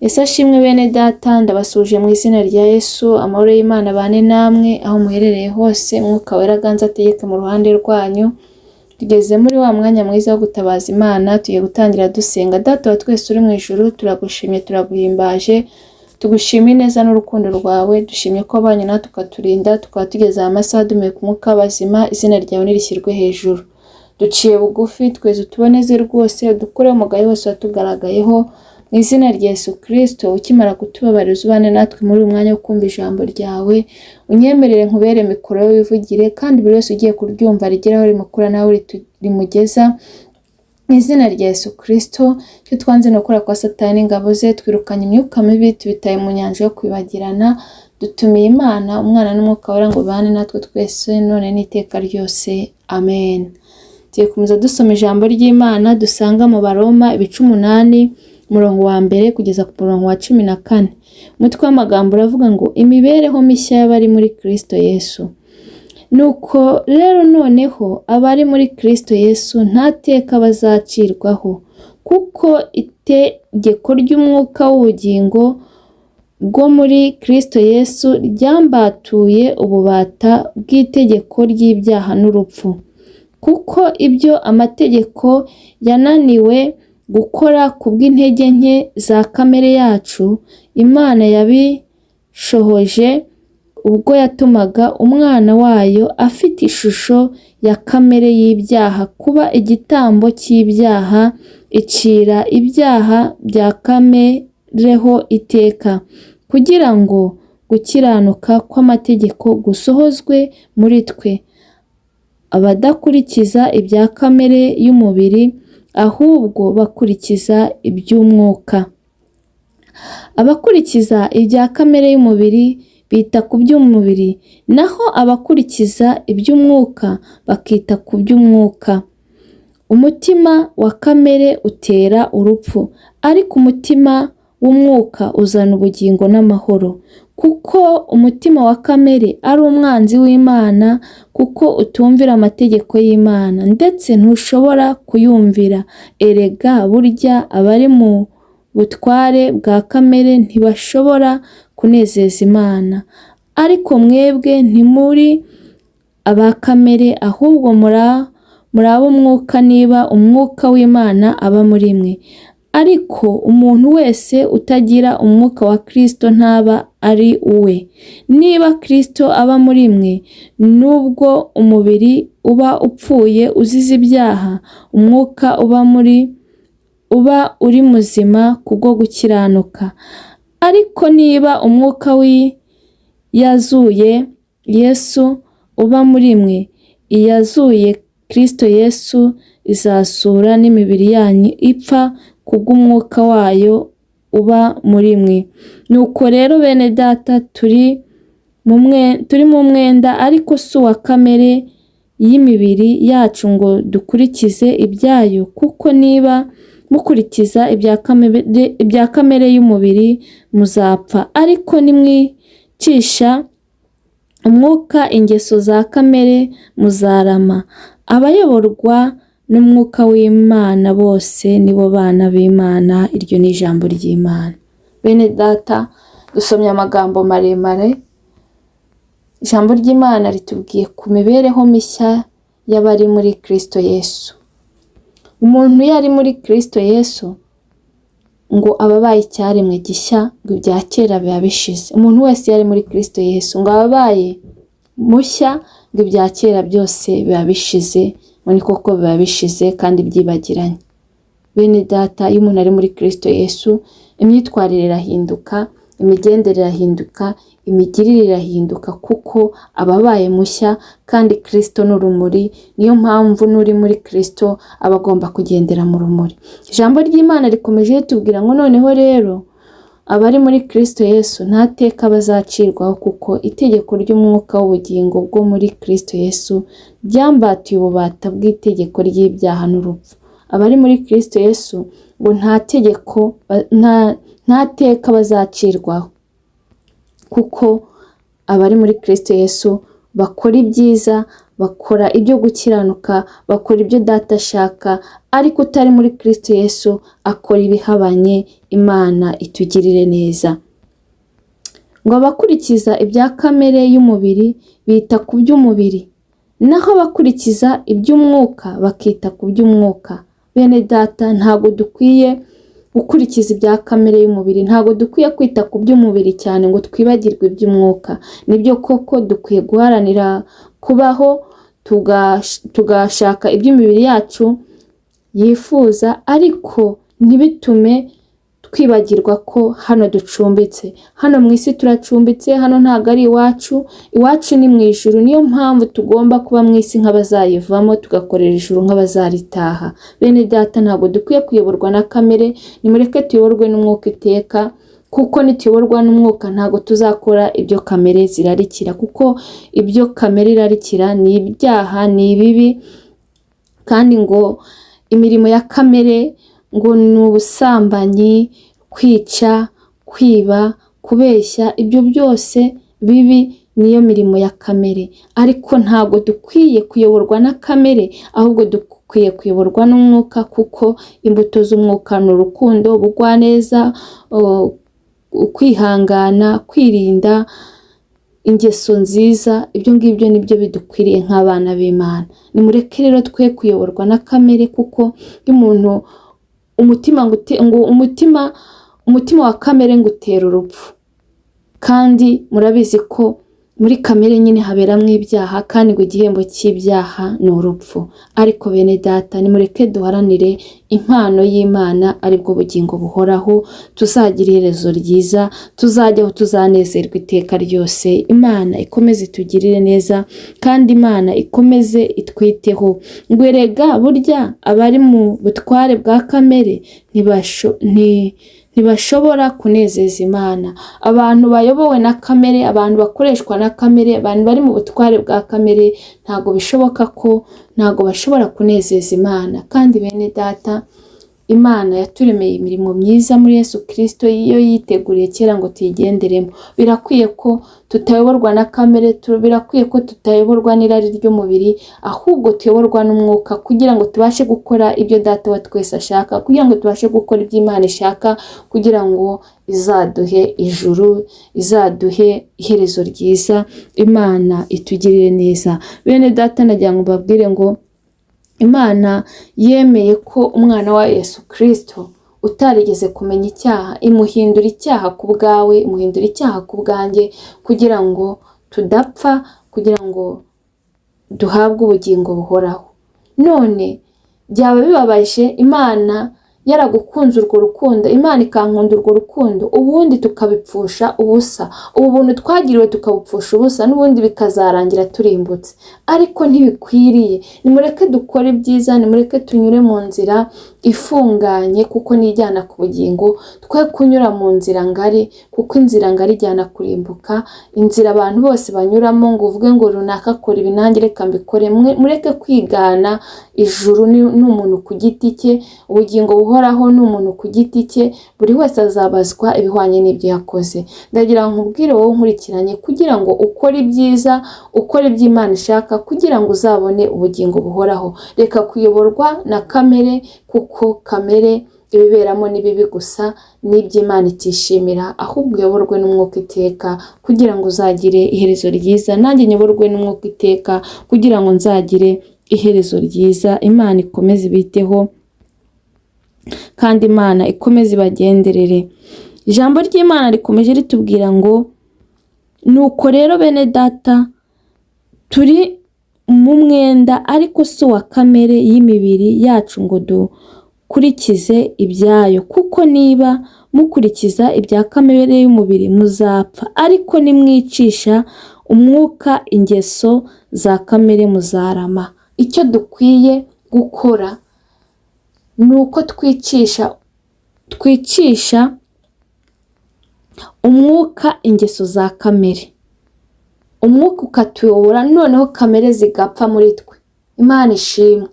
Yesu ashimwe bene data, ndabasuhuje mu izina rya Yesu, amahoro y'Imana abane namwe aho muherereye hose, Umwuka wera aganze ategeke mu ruhande rwanyu. Tugeze muri wa mwanya mwiza wo gutabaza Imana, tugiye gutangira dusenga. Data wa twese uri mu ijuru, turagushimye, turaguhimbaje, tugushimiye ineza n'urukundo rwawe, dushimye ko wabanye natwe ukaturinda, tukaba tugeze aya masaha duhumeka umwuka w'abazima, izina ryawe nirishyirwe hejuru. Duciye bugufi, tweze utuboneze rwose, dukureho umugayo wose watugaragayeho, mu izina rya Yesu Kristo, ukimara kutubabarira ubane natwe muri uyu mwanya wo kumva ijambo ryawe, unyemerere nkubere mikoro wivugire, kandi buri wese ugiye kuryumva rigere aho rimukura nawe rimugeza. Mu izina rya Yesu Kristo, icyo twanze ni ukora kwa Satani ingabo ze, twirukanye imyuka mibi, tubitaye mu nyanja yo kwibagirana, dutumiye Imana, Umwana n'Umwuka Wera ngo bane natwe twese none n'iteka ryose. Amen. Tugiye gukomeza dusoma ijambo ry'Imana dusanga mu Baroma ibice 8, umurongo wa 1 kugeza ku murongo wa 14. Umutwe w'amagambo uravuga ngo imibereho mishya y'abari muri Kristo Yesu. Nuko rero noneho abari muri Kristo Yesu nta teka bazacirwaho, kuko itegeko ry'umwuka w'ubugingo bwo muri Kristo Yesu ryambatuye ububata bw'itegeko ry'ibyaha n'urupfu. Kuko ibyo amategeko yananiwe gukora kubw'intege nke za kamere yacu, Imana yabishohoje ubwo yatumaga Umwana wayo afite ishusho ya kamere y'ibyaha kuba igitambo cy'ibyaha, icira ibyaha bya kamereho iteka, kugira ngo gukiranuka kw'amategeko gusohozwe muri twe, abadakurikiza ibya kamere y'umubiri, ahubwo bakurikiza iby'umwuka. Abakurikiza ibya kamere y'umubiri bita ku by'umubiri, naho abakurikiza iby'umwuka bakita ku by'umwuka. Umutima wa kamere utera urupfu, ariko umutima w'umwuka uzana ubugingo n'amahoro. Kuko umutima wa kamere ari umwanzi w'Imana, kuko utumvira amategeko y'Imana, ndetse ntushobora kuyumvira. Erega burya abari mu butware bwa kamere ntibashobora kunezeza Imana. Ariko mwebwe ntimuri aba kamere, ahubwo muri ab'umwuka, niba umwuka w'Imana aba muri mwe. Ariko umuntu wese utagira umwuka wa Kristo ntaba ari uwe. Niba Kristo aba muri mwe, nubwo umubiri uba upfuye uzize ibyaha, umwuka uba uri muzima kubwo gukiranuka. Ariko niba umwuka w'iyazuye Yesu uba muri mwe, iyazuye Kristo Yesu izasura n'imibiri yanyu ipfa kubw'umwuka wayo uba muri mwe. Nuko rero bene data, turi mu mwenda, ariko si uwa kamere y'imibiri yacu ngo dukurikize ibyayo, kuko niba mukurikiza ibya kamere y'umubiri muzapfa, ariko nimwicisha umwuka ingeso za kamere muzarama. Abayoborwa n'umwuka w'Imana bose nibo bana b'Imana. Iryo ni ijambo ry'Imana. Bene data, dusomye amagambo maremare. Ijambo ry'Imana ritubwiye ku mibereho mishya y'abari muri Kristo Yesu. Umuntu iyo ari muri Kristo Yesu ngo aba abaye icyaremwe gishya, ngo ibya kera biba bishize. Umuntu wese iyo ari muri Kristo Yesu ngo aba abaye mushya, ngo ibya kera byose biba bishize, ngo ni koko biba bishize kandi byibagiranye. Bene data, iyo umuntu ari muri Kristo Yesu, imyitwarire irahinduka, imigendere irahinduka, imigirire irahinduka, kuko aba abaye mushya, kandi Kristo ni urumuri. Niyo mpamvu n'uri muri Kristo aba agomba kugendera mu rumuri. Ijambo ry'Imana rikomeje ritubwira ngo noneho rero abari muri Kristo Yesu nta teka bazacirwaho, kuko itegeko ry'umwuka w'ubugingo bwo muri Kristo Yesu ryambatuye ububata bw'itegeko ry'ibyaha n'urupfu. Abari muri Kristo Yesu ngo nta tegeko, nta teka bazacirwaho, kuko abari muri Kristo Yesu bakora ibyiza, bakora ibyo gukiranuka, bakora ibyo data ashaka, ariko utari muri Kristo Yesu akora ibihabanye. Imana itugirire neza. Ngo abakurikiza ibya kamere y'umubiri bita ku by'umubiri, naho abakurikiza iby'umwuka bakita ku by'umwuka. Bene data, ntabwo dukwiye gukurikiza ibya kamere y'umubiri, ntabwo dukwiye kwita ku by'umubiri cyane ngo twibagirwe iby'umwuka. Nibyo koko dukwiye guharanira kubaho, tugashaka iby'imibiri yacu yifuza, ariko ntibitume twibagirwa ko hano ducumbitse. Hano mu isi turacumbitse, hano ntabwo ari iwacu, iwacu ni mu ijuru. Niyo mpamvu tugomba kuba mu isi nk'abazayivamo, tugakorera ijuru nk'abazaritaha. Bene data, ntabwo dukwiye kuyoborwa na kamere, nimureke tuyoborwe n'umwuka iteka, kuko nituyoborwa n'umwuka ntabwo tuzakora ibyo kamere zirarikira, kuko ibyo kamere irarikira ni ibyaha, ni ibibi, kandi ngo imirimo ya kamere ngo ni ubusambanyi, kwica, kwiba, kubeshya, ibyo byose bibi niyo mirimo ya kamere. Ariko ntabwo dukwiye kuyoborwa na kamere, ahubwo dukwiye kuyoborwa n'umwuka, kuko imbuto z'umwuka ni urukundo, ubugwaneza, kwihangana, kwirinda, ingeso nziza. Ibyo ngibyo nibyo bidukwiriye nk'abana b'Imana. Nimureke rero twe kuyoborwa na kamere, kuko iyo umuntu umutima ngo umutima wa kamere ngo utera urupfu, kandi murabizi ko muri kamere nyine haberamo ibyaha, kandi ngo igihembo cy'ibyaha ni urupfu. Ariko bene data, nimureke duharanire impano y'Imana, aribwo bugingo buhoraho, tuzagira iherezo ryiza, tuzajyaho tuzanezerwa iteka ryose. Imana ikomeze itugirire neza, kandi Imana ikomeze itwiteho. Ngo erega burya abari mu butware bwa kamere ntibashobora kunezeza Imana. Abantu bayobowe na kamere, abantu bakoreshwa na kamere, abantu bari mu butware bwa kamere, ntabwo bishoboka ko ntabwo bashobora kunezeza Imana. Kandi bene data, Imana yaturemeye imirimo myiza muri Yesu Kristo, iyo yiteguriye kera ngo tuyigenderemo. Birakwiye ko tutayoborwa na kamere, birakwiye ko tutayoborwa n'irari ry'umubiri, ahubwo tuyoborwa n'umwuka, kugira ngo tubashe gukora ibyo data wa twese ashaka, kugira ngo tubashe gukora ibyo Imana ishaka, kugira ngo izaduhe ijuru, izaduhe iherezo ryiza. Imana itugirire neza. Bene data, nagira ngo mbabwire ngo Imana yemeye ko umwana wa Yesu Kristo utarigeze kumenya icyaha, imuhindura icyaha ku bwawe, imuhindura icyaha ku bwanjye, kugira ngo tudapfa, kugira ngo duhabwe ubugingo buhoraho. None byaba bibabaje Imana yaragukunze urwo rukundo, Imana ikankunda urwo rukundo, ubundi tukabipfusha ubusa. Ubu buntu twagiriwe tukabupfusha ubusa, n'ubundi bikazarangira turimbutse. Ariko ntibikwiriye. Nimureke dukore ibyiza, nimureke tunyure mu nzira ifunganye, kuko nijyana ku bugingo, twe kunyura mu nzira ngari, kuko inzira ngari ijyana kurimbuka. Inzira abantu bose banyuramo ngo uvuge ngo runaka akora ibi nanjye reka mbikore, mureke kwigana. Ijuru ni umuntu ku giti cye, ubugingo buhoraho ni umuntu ku giti cye, buri wese azabazwa ibihwanye n'ibyo yakoze. Ndagira ngo nkubwire wowe nkurikiranye, kugira ngo ukore ibyiza, ukore ibyo Imana ishaka, kugira ngo uzabone ubugingo buhoraho. Reka kuyoborwa na kamere, kuko kamere ibiberamo ni bibi gusa n'ibyo Imana itishimira, ahubwo uyoborwe n'umwuka iteka, kugira ngo uzagire iherezo ryiza. Nanjye nyoborwe n'umwuka iteka, kugira ngo nzagire iherezo ryiza. Imana ikomeze ibiteho, kandi Imana ikomeze ibagenderere. Ijambo ry'Imana rikomeje ritubwira ngo nuko rero bene data, turi mu mwenda, ariko si uwa kamere y'imibiri yacu ngo dukurikize ibyayo, kuko niba mukurikiza ibya kamere y'umubiri muzapfa, ariko nimwicisha umwuka ingeso za kamere muzarama. Icyo dukwiye gukora ni uko twicisha umwuka ingeso za kamere, umwuka ukatuyobora, noneho kamere zigapfa muri twe. Imana ishimwe.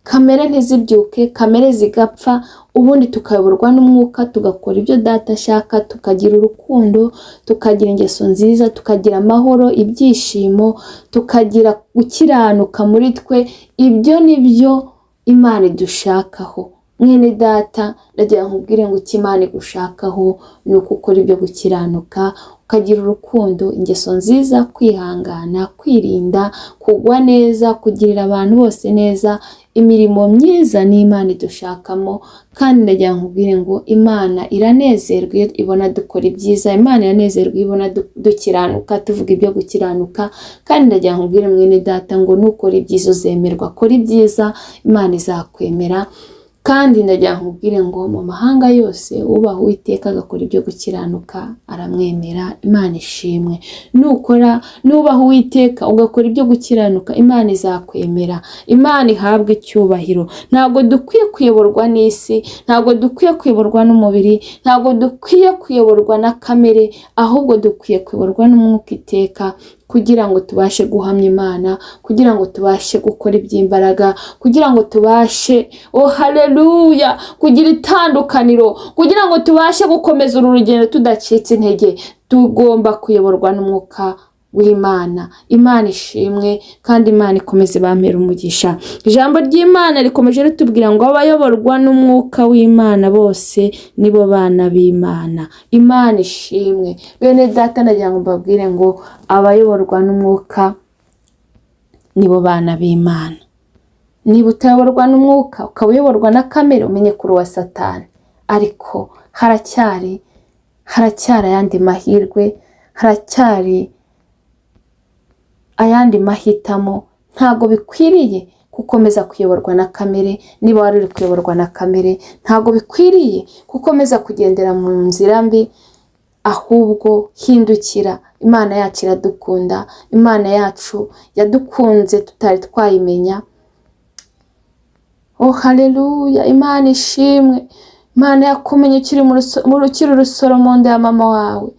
Kamere ntizibyuke, kamere zigapfa, ubundi tukayoborwa n'umwuka, tugakora ibyo data ashaka, tukagira urukundo, tukagira ingeso nziza, tukagira amahoro, ibyishimo, tukagira gukiranuka muri twe. Ibyo ni byo Imana idushakaho. Mwene data, ndagira nkubwire ngo icyo Imana igushakaho ni uko ukora ibyo gukiranuka, ukagira urukundo, ingeso nziza, kwihangana, kwirinda, kugwa neza, kugirira abantu bose neza, imirimo myiza ni Imana idushakamo. Kandi ndagira nkubwire ngo Imana iranezerwa iyo ibona dukora ibyiza, Imana iranezerwa iyo ibona dukiranuka, tuvuga ibyo gukiranuka. Kandi ndagira nkubwire mwene data ngo nukora ibyiza uzemerwa, kora ibyiza Imana izakwemera. Kandi ndagira nkubwire ngo mu mahanga yose ubaha Uwiteka agakora ibyo gukiranuka aramwemera. Imana ishimwe. Nukora, nubaha Uwiteka ugakora ibyo gukiranuka, Imana izakwemera. Imana ihabwe icyubahiro. Ntabwo dukwiye kuyoborwa n'isi, ntabwo dukwiye kuyoborwa n'umubiri, ntabwo dukwiye kuyoborwa na kamere, ahubwo dukwiye kuyoborwa n'umwuka iteka, kugira ngo tubashe guhamya Imana, kugira ngo tubashe gukora iby'imbaraga, kugira ngo tubashe, oh haleluya, kugira itandukaniro, kugira ngo tubashe gukomeza uru rugendo tudacitse intege. Tugomba kuyoborwa n'umwuka w'Imana. Imana ishimwe kandi Imana ikomeze bampera umugisha. Ijambo ry'Imana rikomeje ritubwira ngo abayoborwa n'umwuka w'Imana bose nibo bana b'Imana. Imana ishimwe. Bene data, ndagira ngo mbabwire ngo abayoborwa n'umwuka nibo bana b'Imana. Niba utayoborwa n'umwuka ukaba uyoborwa na kamere, umenye kuri uwa Satani. Ariko haracyari ayandi mahirwe, haracyari ayandi mahitamo. Ntabwo bikwiriye gukomeza kuyoborwa na kamere. Niba wari uri kuyoborwa na kamere, ntabwo bikwiriye gukomeza kugendera mu nzira mbi, ahubwo hindukira. Imana yacu iradukunda, Imana yacu yadukunze tutari twayimenya. Oh haleluya, Imana ishimwe. Imana yakumenye ukiri urusoro mu nda ya mama wawe,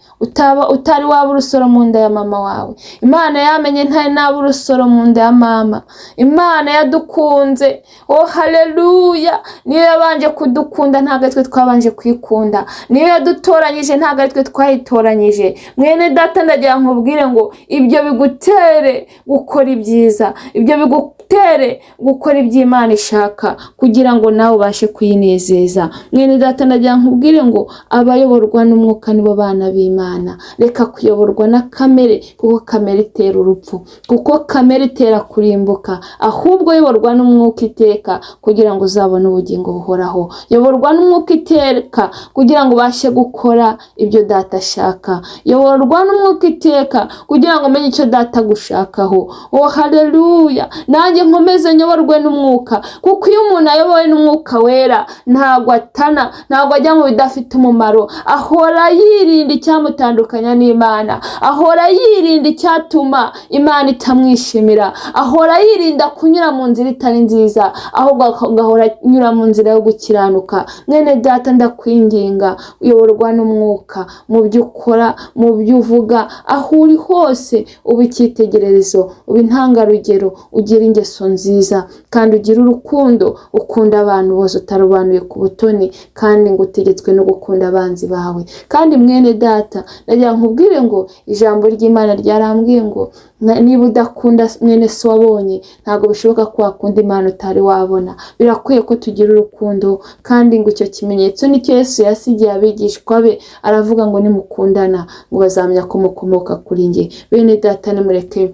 utari waba urusoro mu nda ya mama wawe. Imana yamenye ntari naba urusoro mu nda ya mama. Imana yadukunze, oh haleluya. Niyo yabanje kudukunda, ntabwo ari twe twabanje kuyikunda. Niyo yadutoranyije, ntabwo ari twe twayitoranyije. Mwene data, ndagira nkubwire ngo ibyo bigutere gukora ibyiza, ibyo bigutere gukora iby'Imana ishaka, kugira ngo nawe ubashe kuyinezeza. Mwene data, ndagira nkubwire ngo abayoborwa n'umwuka nibo bana b'Imana. Reka kuyoborwa na kamere, kuko kamere itera urupfu, kuko kamere itera kurimbuka. Ahubwo yoborwa n'umwuka iteka, kugira ngo uzabone ubugingo buhoraho. Yoborwa n'umwuka iteka, kugira ngo ubashe gukora ibyo data ashaka. Yoborwa n'umwuka iteka, kugira ngo umenye icyo data agushakaho. Oh haleluya, nanjye nkomeze nyoborwe n'umwuka, kuko iyo umuntu ayobowe n'umwuka wera ntabwo atana, ntabwo ajya mu bidafite umumaro. Ahora yirinda icyamutandukanya n'Imana, ahora yirinda icyatuma Imana itamwishimira, ahora yirinda kunyura mu nzira itari nziza, ahubwo agahora anyura mu nzira yo gukiranuka. Mwene data, ndakwinginga, uyoborwa n'umwuka mu byo ukora, mu byo uvuga, aho uri hose uba icyitegererezo, uba intangarugero, ugira ingeso nziza kandi ugira urukundo, ukunda abantu bose utarobanuye ku butoni, kandi ngo utegetswe no gukunda abanzi bawe. Kandi mwene data, ndagira nkubwire ngo ijambo ry'Imana ryarambwiye ngo niba udakunda mwene so wabonye, ntabwo bishoboka ko wakunda Imana utari wabona. Birakwiye ko tugira urukundo, kandi ngo icyo kimenyetso nicyo Yesu yasigiye abigishwa be, aravuga ngo nimukundana ngo bazamenya ko mukomoka kuri njye. Bene data, nimureke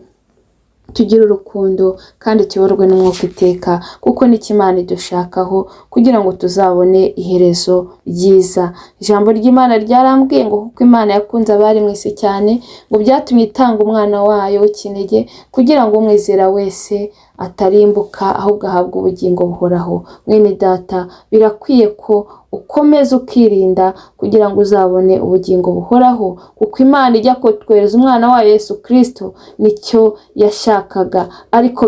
tugire urukundo kandi tuyoborwe n'umwuka iteka, kuko nicyo Imana idushakaho, kugira ngo tuzabone iherezo ryiza. Ijambo ry'Imana ryarambwiye ngo kuko Imana yakunze abari mu isi cyane, ngo byatumye itanga umwana wayo w'ikinege, kugira ngo umwizera wese atarimbuka, ahubwo ahabwe ubugingo buhoraho. Mwene data, birakwiye ko ukomeza ukirinda kugira ngo uzabone ubugingo buhoraho, kuko Imana ijya kutwereza umwana wayo Yesu Kristo nicyo yashakaga, ariko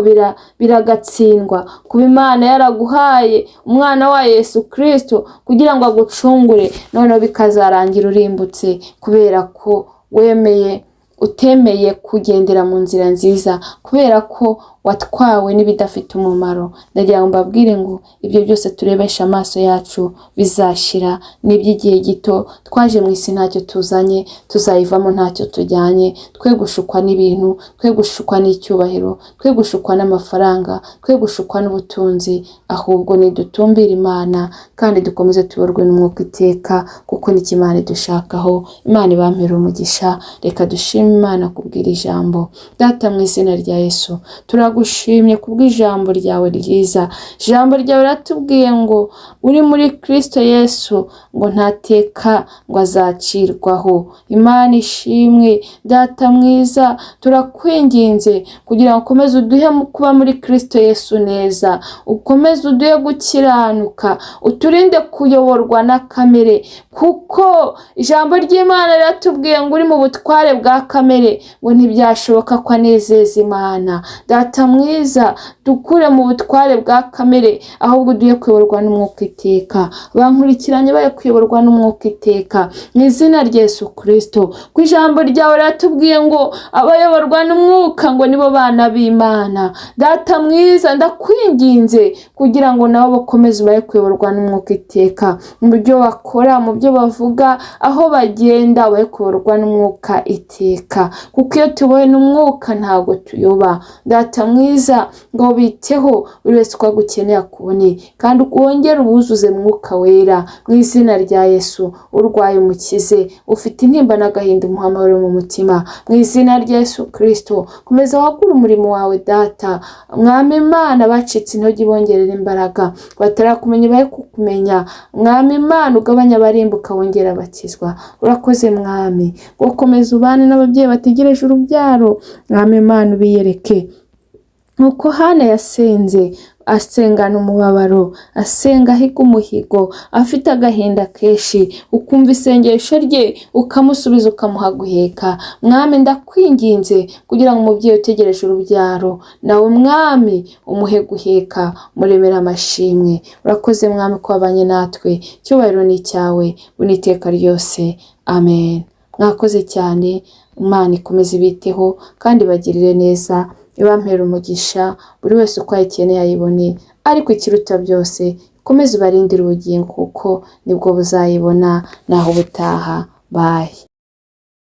biragatsindwa. Kuba Imana yaraguhaye umwana wayo Yesu Kristo kugira ngo agucungure, noneho bikazarangira urimbutse kubera ko wemeye utemeye kugendera mu nzira nziza, kubera ko watwawe n'ibidafite umumaro. Ndagira ngo mbabwire ngo ibyo byose turebesha amaso yacu bizashira, ni iby'igihe gito. Twaje mu isi ntacyo tuzanye, tuzayivamo ntacyo tujyanye. Twe gushukwa n'ibintu, twe gushukwa n'icyubahiro, twe gushukwa n'amafaranga, twe gushukwa n'ubutunzi, ahubwo nidutumbire Imana kandi dukomeze tuyoborwe n'umwuka iteka, kuko nicyo Imana idushakaho. Imana ibampere umugisha. Reka dushime Imana kubwira ijambo. Data, mu izina rya Yesu, turagushimye kubw'ijambo ryawe ryiza. Ijambo ryawe riratubwiye ngo uri muri Kristo Yesu ngo ntateka ngo azacirwaho. Imana ishimwe. Data mwiza, turakwinginze kugira ngo ukomeze uduhe kuba muri Kristo Yesu neza, ukomeze uduhe gukiranuka, uturinde kuyoborwa na kamere, kuko ijambo ry'Imana riratubwiye ngo uri mu butware bwa kamere ngo ntibyashoboka ko anezeza Imana. Data mwiza, dukure mu butware bwa kamere, ahubwo uduhe kuyoborwa n'umwuka iteka. Bankurikiranye baye kuyoborwa n'umwuka iteka mu izina rya Yesu Kristo. Ku ijambo ryawe riratubwiye ngo abayoborwa n'umwuka ngo nibo bana b'Imana. Data mwiza, ndakwinginze kugira ngo nabo bakomeze baye kuyoborwa n'umwuka iteka mu byo bakora, mu byo bavuga, aho bagenda, baye kuyoborwa n'umwuka iteka, kuko iyo tubohe n'umwuka ntabwo tuyoba. Data mwiza, ngo biteho buri wese uko agukeneye akubone, kandi wongere ubuzuze mwuka wera mu izina rya Yesu. Urwaye umukize, ufite intimba n'agahinda umuhe amahoro mu mutima mu izina rya Yesu Kristo. Komeza wagure umurimo wawe Data. Mwami Imana, bacitse intege bongerera imbaraga, batarakumenya bahe kukumenya. Mwami Imana, ugabanya abarimbuka wongera abakizwa. Urakoze Mwami, ngo komeza ubane n'ababyeyi bategereje urubyaro. Mwami Imana, ubiyereke nuko Hana yasenze, asengana umubabaro, asenga ahiga umuhigo, afite agahinda kenshi, ukumva isengesho rye ukamusubiza ukamuha guheka. Mwami, ndakwinginze kugira ngo umubyeyi utegereje urubyaro nawe Mwami umuhe guheka, muremere amashimwe. Urakoze Mwami ko wabanye natwe, icyubahiro ni icyawe buniteka ryose, amen. Mwakoze cyane. Imana ikomeze ibiteho kandi bagirire neza, ibampera umugisha, buri wese uko ayikeneye ayibone, ariko ikiruta byose ikomeze ibarindire ubugingo, kuko nibwo buzayibona. Naho ubutaha, bayi.